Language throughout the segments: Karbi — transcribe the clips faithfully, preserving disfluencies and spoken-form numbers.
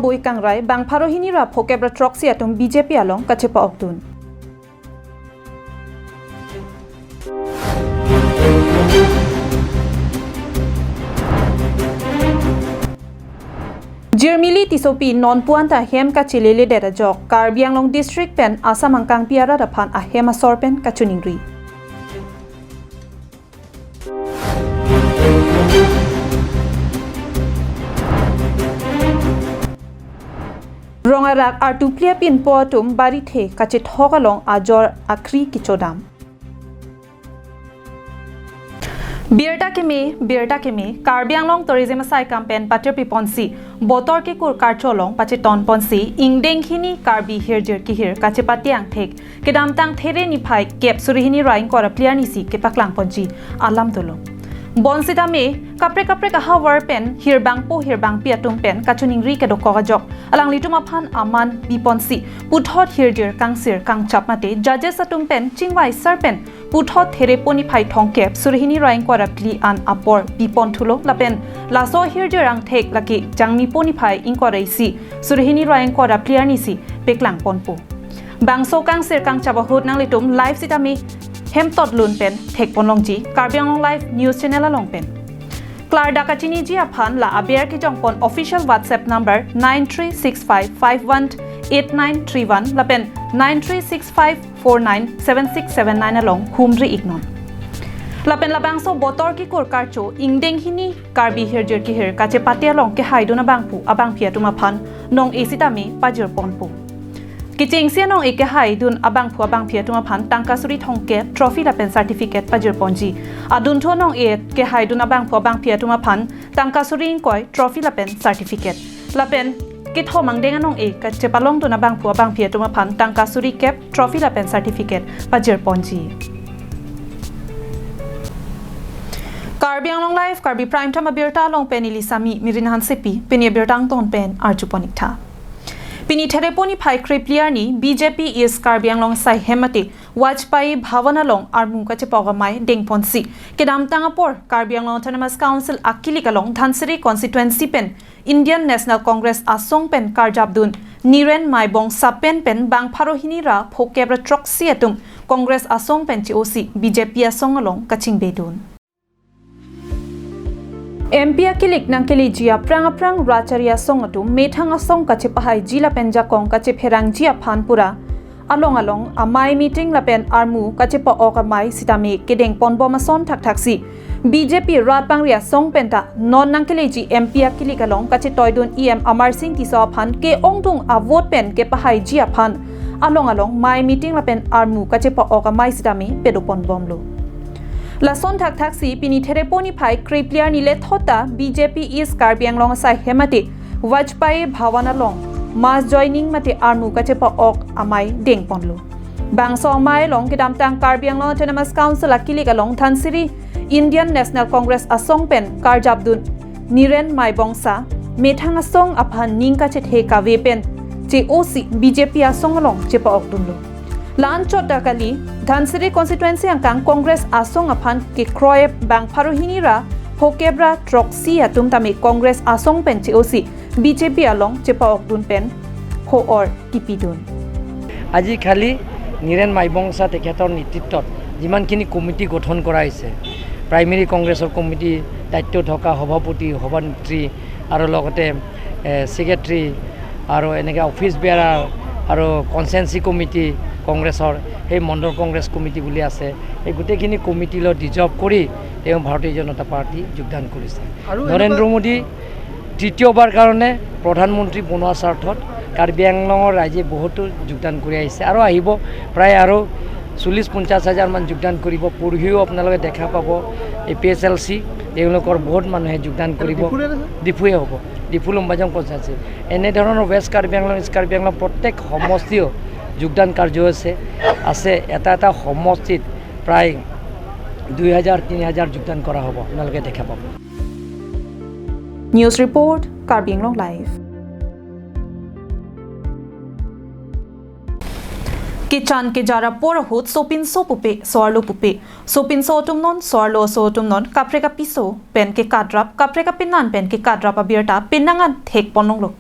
Pu Ikangrai bang pharo hini ra phokep ra throksi atum B J P along kachepa-okdun. Jirmili Tissopi non puan ta hem kachilele det ajok, Karbi Anglong District pen Assam angkangpi arat aphan ahem asor pen kachiningri. Rong arak artu phli apinpo atum barithe kachethok along ajor akhri kechodam. Birta keme, birta keme, Karbi Anglong Tourism asai kam pen patirpi ponsi, Botor Kekur Karcho along pacheton ponsi, ingdeng hini Karbi hirjir kehir kachepate angthek kedamtang There niphai kep suri hini ra ingkoi ra phli arnisi kepaklang ponji alam dolo. Bonsitame, kaprek kaprek ahavar pen, hirbangpo hirbangpi atum pen kachiningri kedokok ajok, alanglitum aphan aman bi ponsi, puthot hirjir kangsir kangchap mate judges atum pen chingvai sar pen, puthot Therepo niphai thomkep suri hini ra ingkoi ra phli an apor bi pon thulo lapen laso hirjir angthek lake Jangmipo niphai ingkoi ra isi suri hini ra ingkoi ra phli arnisi paklang ponpo. Bangso kangsir kangchap ahut nanglitum live sitame hemtot lun pen thek pon longji Karbi Anglong Live News Channel along pen. Klardak kachiniji aphan la aber kejong pon official WhatsApp number nine three six five five one eight nine three one lapen nine three six five four nine seven six seven nine along humri iknon. Lapen labangso Botor Kekur Karcho ingdeng hini Karbi hirjir kehir kachepate along kehaidun abangphu abangphi atum aphan nong-e sitame pajir ponpo. Kechengsi anong-e kehaidun abangphu abangphi atum aphan tangka suri thomkep trophy lapen certificate pajir ponji. Adunthu anong-e kehaidun abangphu abangphi atum aphan tangka suri ingkoi trophy lapen certificate. Lapen kethom angdeng anong-e kachepalongdun abangphu abangphi atum aphan tangka suri kep trophy lapen certificate pajir ponji. Karbi Anglong Live, Karbi Prime Time abirta along pen ili Sami Mirin Hansepi, pini abirta angton pen arju pon iktha. Pini Therepo niphai kre phli arni B J P East Karbi Anglong asai hem mate Vajpayee Bhavan along armu kachepa-ok amei deng ponsi, kedamtang apor Karbi Anglong Autonomous Council akilik along Dhansiri constituency pen Indian National Congress asong pen karjapdun Niren Maibongsa pen pen bang pharo hini ra phokep ra throksi atum Congress asong pen che-osi B J P asong along kachingbedun. M P akilik nangkeleji aphrang aphrang rachari asong atum methang asong kachepahaiji lapen jakong kachepherangji aphan pura along along amei meeting lapen armu kachepa-ok amei sitame kedeng ponbom ason thakthaksi B J P rat bangri asong penta non nangkeleji M P akilik along kachetoidun E M Amarsing Tisso aphan ke-ongdung a-vote pen kepahaiji aphan along along mei meeting lapen armu kachepa-ok amei sitame pado ponbomlo. Lason thakthaksi pini Therepo niphai kre phli arni lethot ta B J P East Karbi Anglong asai hem mate Vajpayee Bhavan along mass joining mate armu kachepa-ok amei deng ponlo. Bangso amei along kedamtang Karbi Anglong Autonomous Council akilik along Dhansiri Indian National Congress asong pen karjapdun Niren Maibongsa methang asong aphan ning kachethe kave pen che-osi B J P asong along chepa-okdunlo. La-anchot ta kali, Dhansiri constituency angkang Congress asong aphan kekroi bang pharo hini ra phokep ra throksi atum tame Congress asong pen che-osi B J P along chepa-okdun pen ho-or kipidun. আজি খালি নীৰেণ মাইবংছা তেখেতৰ নেতৃত্বত যিমানখিনি কমিটি গঠন কৰা হৈছে, প্ৰাইমেৰী কংগ্ৰেছৰ কমিটি দায়িত্ব থকা সভাপতি, সভানেত্ৰী আৰু লগতে, এ, ছেক্ৰেটাৰী আৰু এনেকৈ অফিচ বেয়াৰাৰ আৰু কনষ্টিটুৱেঞ্চি কমিটি কংগ্ৰেছৰ, সেই মণ্ডল কংগ্ৰেছ কমিটি বুলি আছে, সেই গোটেইখিনি কমিটিলৈ ডিজলভ কৰি তেওঁ ভাৰতীয় জনতা পাৰ্টি যোগদান কৰিছে। আৰু নৰেন্দ্ৰ এনেকুৱা মোদী তৃতীয়বাৰ কাৰণে প্ৰধানমন্ত্ৰী বনোৱাৰ স্বাৰ্থত কাৰ্বি আংলঙৰ ৰাইজে বহুতো যোগদান কৰি আহিছে আৰু আহিব। প্ৰায় আৰু চল্লিছ পঞ্চাছ হাজাৰমান যোগদান কৰিব। পৰহিও আপোনালোকে দেখা পাব এ পি এইচ এল চি, তেওঁলোকৰ বহুত মানুহে যোগদান কৰিব। ডিফুৰে নে, ছাৰ? ডিফুৱে হ'ব, ডিফু লুম্বাজং কনষ্টিটুৱেঞ্চি। এনেধৰণৰ ৱেষ্ট কাৰ্বি আংলং, ইষ্ট কাৰ্বি আংলং প্ৰত্যেক সমষ্টিও যোগদান কাৰ্যসূচী আছে। এটা এটা সমষ্টিত প্ৰায় দুই হাজাৰ, তিনি হাজাৰ যোগদান কৰা হ'ব, আপোনালোকে দেখা পাব। News report, Karbi Anglong Live. Kechan kejar apor ahut sopinso pupe, so-arlo pupe. Sopinso atum non, so-arlo aso atum non, kaprek apiso pen kekatrap, kaprek apenan pen kekatrap abirta penang an thek ponlonglo.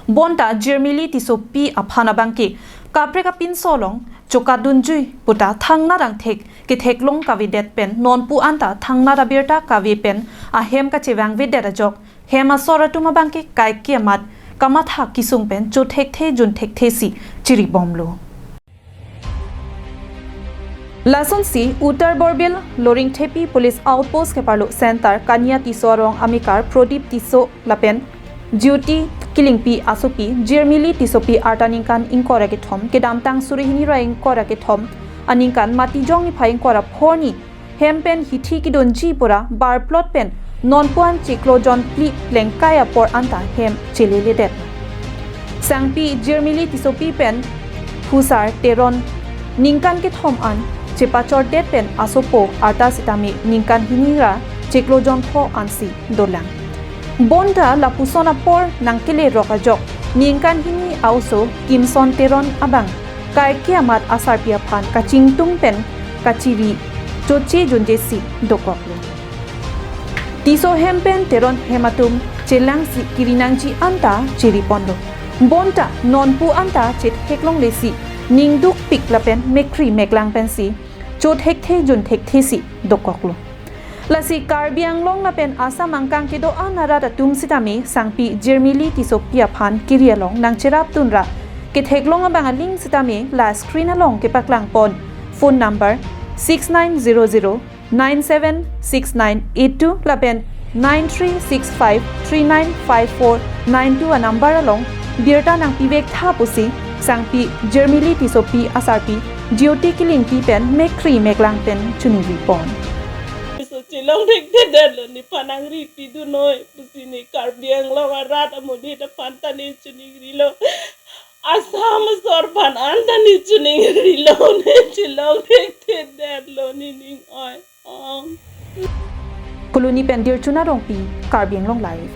Bonta Jirmili Tissopi aphan abangke kaprek apinso along chokatdunjui puta thangnat angthek ketheklong kavedet pen nonpu anta thangnat abirta kave pen ahem kachevangvedet ajok hem asor atum abangke kaike amat kamatha kesung pen chothekthe junthekthe si chiribomlo. Lasonsi Uttar Borbil Loringthepi Police Outpost keparlo Center Kania Tisso arong amekar Prodip Tisso lapen Jyoti Kilingpi asopi Jirmili Tissopi arta ningkan ingkoi ra kethom kedamtang suri hini ra ingkoi ra kethom aningkan Matijong niphai ingkoi ra pho arni hem pen hithi kedunji pura barplot pen nonpu an chiklo jonphli plengkai apor anta hem cheleledet. Sangpi Jirmili Tissopi pen Phusar Teron ningkan kethom an chepachordet pen asopo arta sitame ningkan hini ra chiklo jon pho ansi dolang. Bonta lapuson apor nangkelerok ajok ningkan hini a-oso Kimson Teron abang kaike amat asarpi aphan kachingtung pen kachiri choche junje si dokoklo. Tisso hem pen Teron hem atum chelangsi kiri nangji anta chiriponlo. Bonta nonpu anta chetheklongle si ningdukpik lapen mekri meklang pensi chothekthe junthekthe si dokoklo. Lasi Karbi Anglong lapen Assam angkang kedo-an arat atum sitame sangpi Jirmili Tissopi aphan kiri along nangcherapdun ra ketheklong abang aling sitame la screen along kepaklangpon phone number six nine zero zero nine seven six nine eight two lapen nine three six five three nine five four nine two a number along birta nangpivektha pusi sangpi Jirmili Tissopi asarpi Jyoti Kilingpi pen mekri meklang pen chiningripon. Piso chilongthekthedetlo, nephan nangri pidun noi pusi ne Karbi Anglong arat amonit aphan ta ne chiningrilo. Assam asor aphan anta ne chiningrilo, ne chilongthekthedetlo ne ning oi. Ong. Coloni pen Dirchuna Rongpi, Karbi Anglong Live.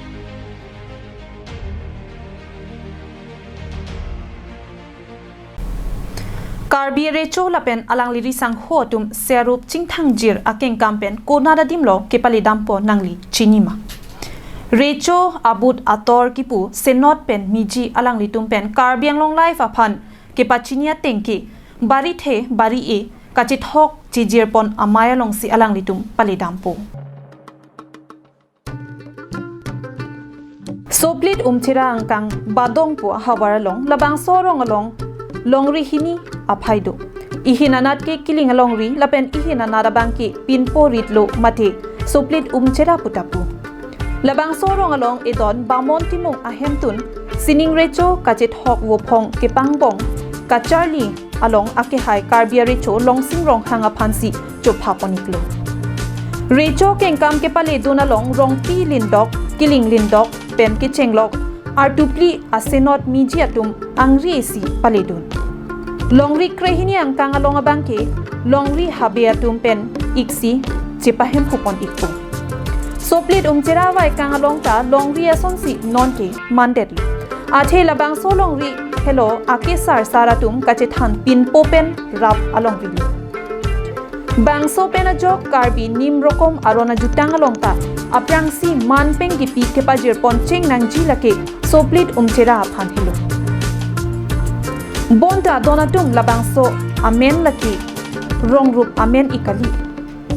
Karbi recho lapen alangli risangho atum serup chingthangjir akengkam pen konat adimlo kepaledampo nangli chinima. Recho abut ator kipu senot pen miji alanglitum pen Karbi Anglong Live aphan kepachini atengke barithe bari-e kachethok chijirpon amei alongsi alanglitum paledampo. Soplit Umchera angkang Badong pu ahavar along labangso arong along longri hini aphai do. Ihin anat ke Kiling alongri lapen ihin anat abangke pinpo ritlo mate Soplit Umchera pu ta pu. Labangso arong along edon Bamon Timung ahemtun sining recho kachethok vophong kepangbong kacharli along akehai Karbi arecho Longsing Ronghang aphansi chophapon-iklo. Recho kengkam kepaledun along Rongpi Lindok, Kiling Lindok pen kechenglok artupli asenot miji atum angri isi paledun. Longri krehini angkang along abangke longri habe atum pen iksi chepahemphupon-ikpo. Soplit Umchera avaikang along ta longri asonsi nonke mandetlo. Athe labangso longri helo akesarsar atum kachethan pinpo pen rap alongrilo. Bangso pen ajok Karbi nim rokom aron ajutang along ta aphrangsi manpeng kipi kepajirpon chengnangji lake Soplit Umchera aphan helo. Bonta don atum labangso amen lake rongrup amen-ik kali.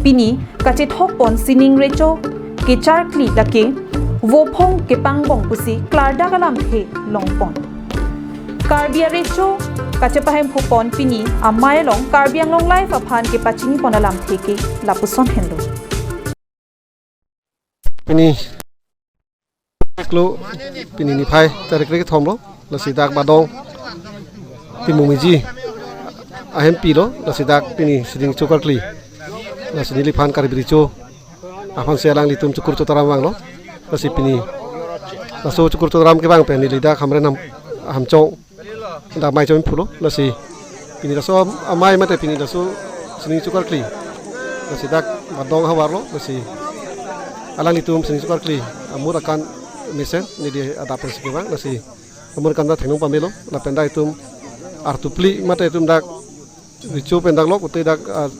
Pini kachethokpon sining recho kecharkli lake vophong kepangbong pusi klardak alamthe longpon. Karbi arecho kachepahemphupon pini amei along Karbi Anglong Live aphan kepachinipon alamthe ke lapuson henlo. Pini klo, pini niphai tarik kethom lo, lasi dak Badong Timung miji ahempi lo, lasi dak pini sining chokarkli, lasi neliphan Karbi recho aphansi alanglitum chukur chotaram vanglo, lasi pini laso chukur chotaram kevang pen neli dak Hamren Ham, Hamchong dak amei chom pulo, lasi pini laso amei mate pini laso sining chokarkli, lasi dak Badong ahavar lo, lasi alanglitum sining chokarkli amur akan mesen neli adap pensi kevang, lasi amur akan ta theklong pamelo, lapen dak itum artupli mate itum dak recho pen dak lok ute dak, ah,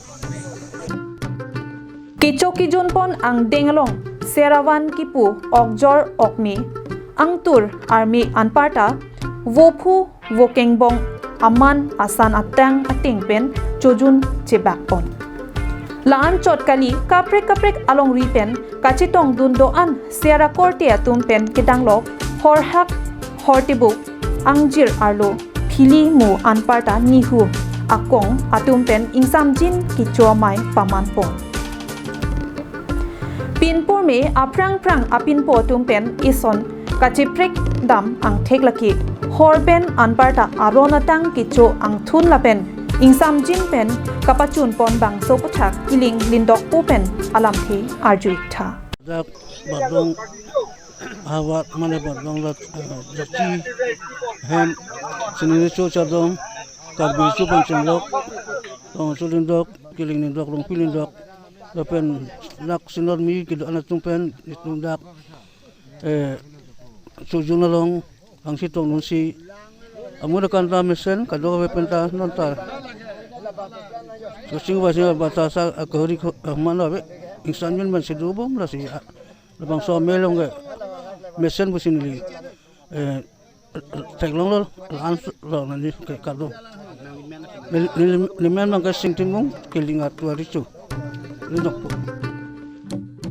kecho kejunpon angdeng along seravan kipu okjor okme angtur arme anparta vophu vokengbong aman asan atang ateng pen chojun chebak pon. La-anchot kali kaprek kaprek alongri pen kachetongdun do-an sera korte atum pen kedanglok horhak hortebuk angjir arlo phili mu anparta nihu akong atum pen ingsamjin kecho amei paman pon. Pinpur me aphrang phrang apinpo atum pen eson kacheprek dam angthek lake hor pen anparta aron atang kecho angthun lapen ingsamjin pen kapachun pon bangso aputhak kiling lindokpo pen alamthe arju-ik tha. Dak Bardong Havat mane Bardong lat, eh, Jachi hem Sining Recho Chardom Karbi Recho Pangchenglok Tongso Lindok Kiling Lindok Longpi Lindok lapen dak Sinor Mi kedo-an atum pen itum dak, eh, chojun along angsi tongdunsi amur akan ta mesen kadokave pen ta non ta kosing vasing bata sa akori ko mana ave ingsamjin pen si dobom lasi, ah, labangso amei along ke mesen pusi neli, eh, theklonglo, la-an lo nani ke kado. Neli, neli, neli men abang ke Sing Timung, Kiling Atuari chu. Lindokpo.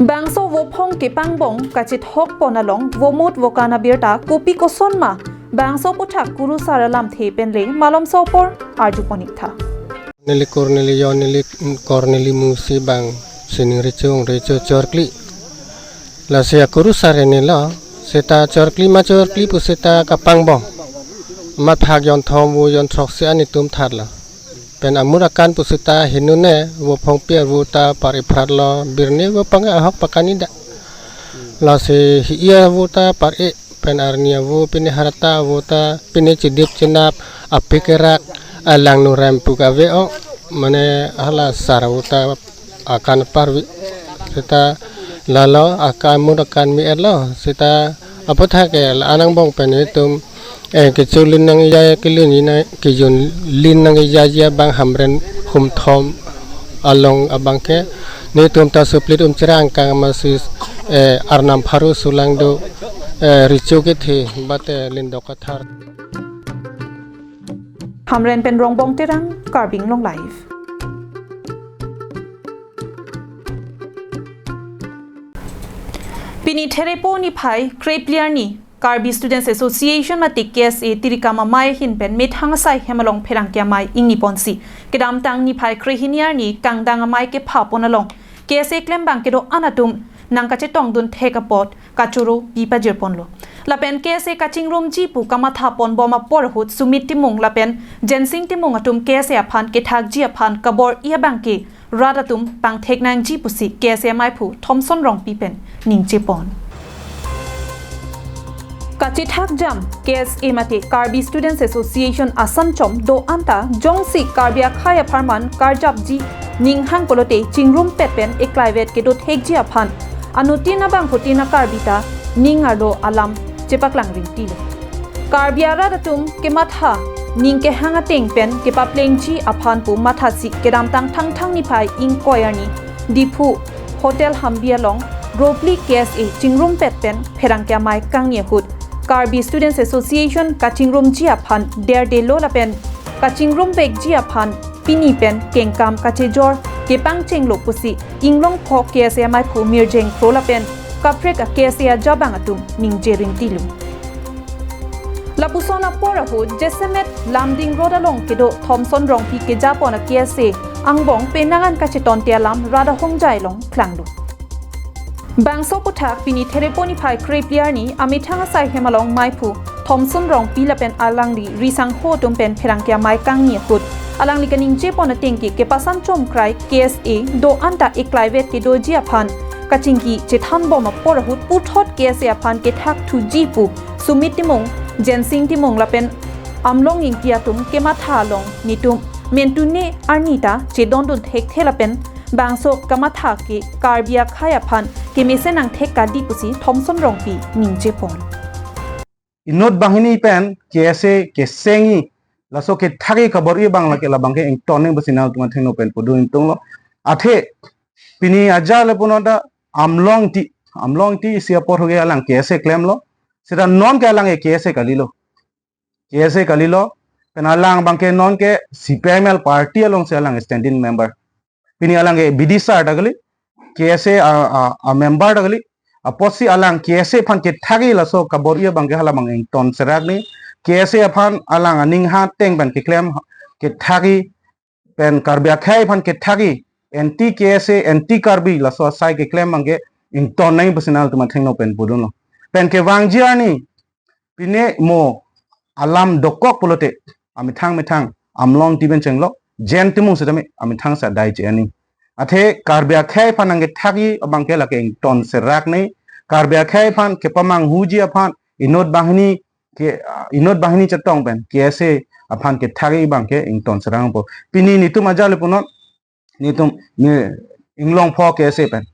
Bangso vophong kepangbong kachethok pon along vomut vokan abirta kopi koson ma bangso aputhak kurusar alamthe pen le malomso apor arju pon-ik tha. Neli kur neli yo neli kor neli musi bang Sining Recho Recho chorkli. Lasi akurusar neli lo, seta chorkli ma chorkli pu seta kapangbong. Mathak jon thom vo jon throksi an itum thar lo. Pen amur akan pu seta hinune vophong pi arvo ta par-i phrat lo birni vophong ahok pakani da. Lasi hi-i arvo ta par-i pen arni arvo pine harta arvo ta pine chedip chenap api kerak alang nurem pu kave-ong mane hala sar arvo ta akan parvi seta lalo akan amur akan me-et lo seta aputhak ke la-an angbong pen itum, eh, kechulin nangji kelin nang kejunlin nangji abang Hamren humthom along abang ke netum ta suplit umchira angkang masi, eh, arnam pharo sulang do, eh, Recho kethe bate Lindok Kathar. Hamren pen Rongbong Terang, Karbi Anglong Live. Pini Therepo niphai krephli arni Karbi Students Association mate K S A tirikam amei ahin pen methang asai hem along pherangke amei ingni ponsi kedamtang niphai krehini arni kangdang amei kepha pon along K S A klembang kedo-an atum nangkachetongdun thek apot kachoro pi pajir ponlo. Lapen K S A kachingrumji pu kamatha ponbom apor ahut Sumit Timung lapen Jensing Timung atum K S A aphan kethakji aphan kabor-i abang ke rat atum pangthek nangji pusi K S A amaiphu Thomson Rongpi pen ningje pon. Kachethak jam K S A mate Karbi Students Association asanchom do-an ta jongsi Karbi akhei apharman karjapji ninghang pulote chingrumpet pen eklaivet kedo thekji aphan anuttin abangphutin a-Karbi ta ning arlo alam chepaklang rinti lo. Karbi arat atum kematha ning kehang ateng pen kepaplengji aphan pu mathasi kedamtang Thangthang niphai ingkoi arni Diphu Hotel Hambi along Ropli K S A chingrumpet pen pherangke amei kangni ahut Karbi Students Association kachingrumji aphan derdelo lapen kachingrum vekji aphan pini pen kengkam kachejor kepangchenglo pusi Inglongpho K S A amaiphu Mirjeng Kro lapen kaprek a-K S A ajabang atum ningje rintilo. Lapuson apor ahut jasemet Lumding Road along kedo Thomson Rongpi kejapon a-K S A angbong penang an kachetonte alam rat ahongjai along klanglo. Bangso aputhak pini Therepo niphai krephli arni amethang asai hem along amaiphu Thomson Rongpi lapen alangli risangho atum pen pherangke amei kangni ahut alangli kaningje pon ateng ke kepasan chomkrai K S A do-an ta eklaivet kedoji aphan kachingki chethanbom apor ahut puthot K S A aphan kethakthuji pu Sumit Timung, Jensing Timung lapen Amlong Ingti atum kematha along netum mentune arni ta chedondun thekthe lapen bangso kamatha ke Karbi akhei aphan kemesen nangthek kali pusi Thomson Rongpi ningje pon. Inut banghini pen K S A kesengji laso kethakji kabor-i abang lake labang ke ingtonnang pusi nangtum athengno pen pudun ingtonglo. Athe pini aja le punon ta Amlong Ingti, Amlong Ingti isi apor hoge alang K S A klemlo. Seta non ke alang ke K S A kalilo. K S A kalilo, pen alang abang ke non ke C P I M L party alongsi alang standing member. Pini alang ke bidisar ta kali, K S A a, a, a member ta kali, apotsi alang K S A aphan kethakji laso kabor-i abang ke hala abang ingtonserak ni, K S A aphan alang aning hateng pen keklem kethakji, pen Karbi akhei aphan kethakji, anti K S A, anti Karbi laso asai keklem abang ke ington nangji pusi nanglitum athengno pen pudunlo. Pen kevangji arni, pine mo alam dokok pulote, amethang methang, Amlong tiben chenglo, Jain Timung setame, amethang sa dai che ani. Athe Karbi akhei aphan nangkethakji abang ke lake ingtonserak ni, Karbi akhei aphan kepamanghuji aphan, inut banghini ke, ah, inut banghini chetong pen, K S A aphan kethakji abang ke ingtonserak po. Pini nelitum ajali punon, nelitum ni inglong pho K S A pen.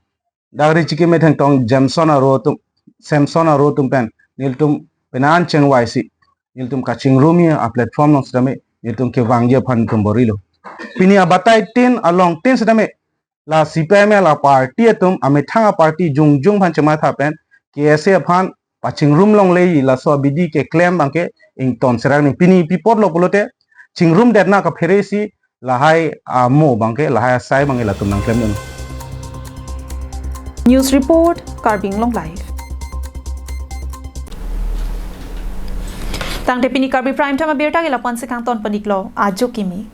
Dagri chiki methang tong Jameson aro atum, Samson aro atum pen, nelitum penan chengvaisi, nelitum kachingrumji a platform along setame, nelitum kevangji aphan nelitum bor-ilo. Pini abatai tin, along tin setame, la C P I M L a party atum, amethang a party jongjong aphan chematha pen, K S A aphan pachingrum longleji laso abidi keklem abang ke ingtonserak ni. Pini pi apotlo pulote, chingrumdetna kaphere si lahai amo abang ke, lahai asai abang ke latum nangklemdun. News report, Karbi Anglong Live. Tangte pini Karbi Prime Time abirta ke lapu-an si kangton pon-iklo, ajo kimi.